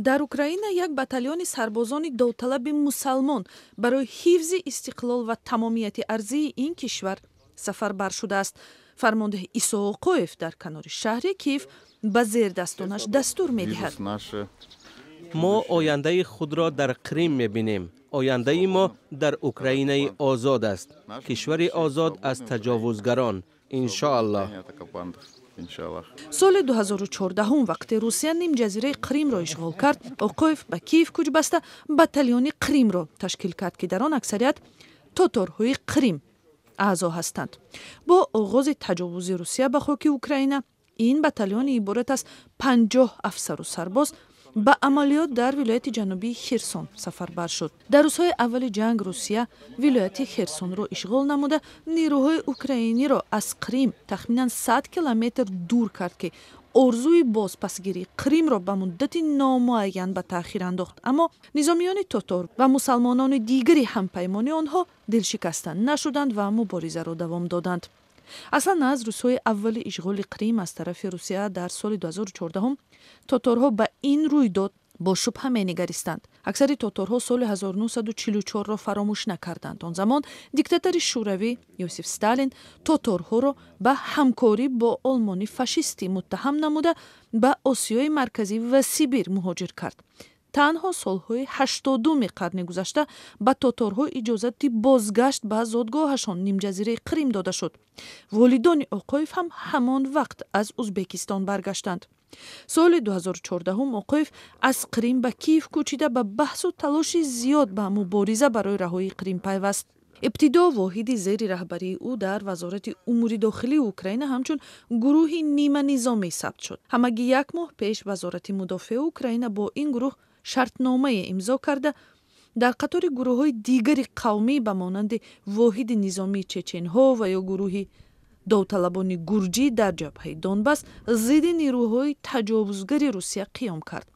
Дар Украина як батальони сарбозони довталаби мусалмон барои ҳифзи истиқлол ва тамомияти арзии ин кишвар сафарбар шудааст. Фармондеҳ Исо Оқоев дар канори шаҳри Киев ба зердастонаш дастур медиҳад. Мо ояндаи худро дар Қрим мебинем. Ояндаи мо дар Украинаи озод аст, кишвари озод аз таҷовузгарон, иншоаллоҳ. Соли 2014, вақте Русия нимҷазираи Қримро ишғол кард, Оқоев ба Киев кӯч баста, батальони Қримро ташкил кард, ки дар он аксарият тоторҳои Қрим аъзо ҳастанд. Бо оғози таҷовузи Русия ба хоки Украина, ин батальони иборат аз 50 афсару сарбоз ба амалиёт дар вилояти ҷанубии Херсон сафарбар шуд. Дар рӯзҳои аввали ҷанг Русия вилояти Херсонро ишғол намуда, нерӯҳои украиниро аз Қрим тахминан 100 километр дур кард, ки орзуи бозпасгирии Қримро ба муддати номуайян ба таъхир андохт. Аммо низомиёни тотор ва мусалмонони дигари ҳампаймони онҳо дилшикаста нашуданд ва муборизаро давом доданд. Аслан, аз рӯзҳои аввали ишғоли Қрим аз тарафи Русия дар соли 2014 тоторҳо ба ин рӯйдод бо шубҳа менигаристанд. Аксари тоторҳо соли 1944-ро фаромӯш накарданд. Он замон диктатори шӯравӣ Ёсиф Сталин тоторҳоро ба ҳамкорӣ бо Олмони фашистӣ муттаҳам намуда, ба Осиёи Марказӣ ва Сибир муҳоҷир кард. Танҳо солҳои 80-уми қарни гузашта ба тоторҳо иҷозати бозгашт ба зодгоҳашон, нимҷазираи Қрим, дода шуд. Волидони Оқоев ҳам ҳамон вақт аз Узбекистон баргаштанд. Соли 2014 Оқоев аз Қрим ба Киев кӯчида, ба баҳсу талоши зиёд ба мубориза барои раҳоии Қрим пайваст. Ибтидо воҳиди зери раҳбарии ӯ дар Вазорати умури дохилии Украина ҳамчун гурӯҳи ниманизомӣ сабт шуд. Ҳамагӣ як моҳ пеш Вазорати мудофиаи Украина бо ин гурӯҳ шартномае имзо карда, дар қатори гурӯҳҳои дигари қавмӣ, ба монанди воҳиди низомии чеченҳо ва ё гурӯҳи довталабони гурҷӣ, дар ҷабҳаи Донбасс зидди нерӯҳои таҷовузгари Русия қиём кард.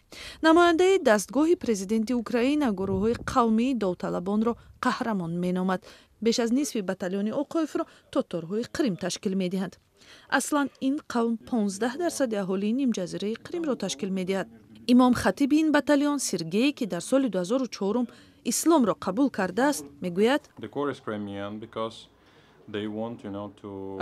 Намояндаи дастгоҳи президенти Украина гурӯҳҳои қавмии довталабонро қаҳрамон меномад. Беш аз нисфи батальони Оқоевро тоторҳои Қрим ташкил медиҳанд. Аслан ин қавм 15 дарсади аҳолии нимҷазираи Қримро ташкил медиҳад. Имомхатиби ин батальон Сергей, ки дар соли 2004 исломро қабул кардааст, мегӯяд: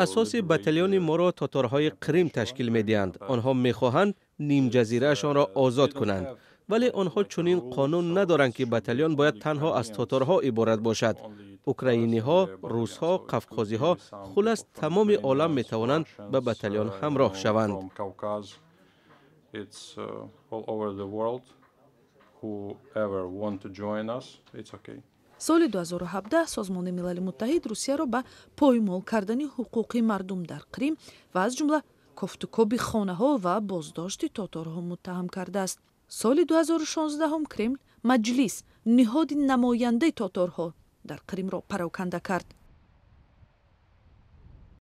Асоси батальони моро тоторҳои Қрим ташкил медиҳанд. Онҳо мехоҳанд нимҷазираашонро озод кунанд, вале онҳо чунин қонун надоранд, ки батальон бояд танҳо аз тоторҳо иборат бошад. Украиниҳо, русҳо, қавқозиҳо, хулас, тамоми олам метавонанд ба батальон ҳамроҳ шаванд. It's all over the world. Whoever want to join us, it's okay. Соли 2017 Созмони Милали Муттаҳид Русияро ба поймол кардани ҳуқуқи мардум дар Қрим ва аз ҷумла кофтукоби хонаҳо ва боздошти тоторҳо муттаҳам кардааст. Соли 2016 Кремл Маҷлис, ниҳоди намояндаи тоторҳо дар Қримро пароканда кард.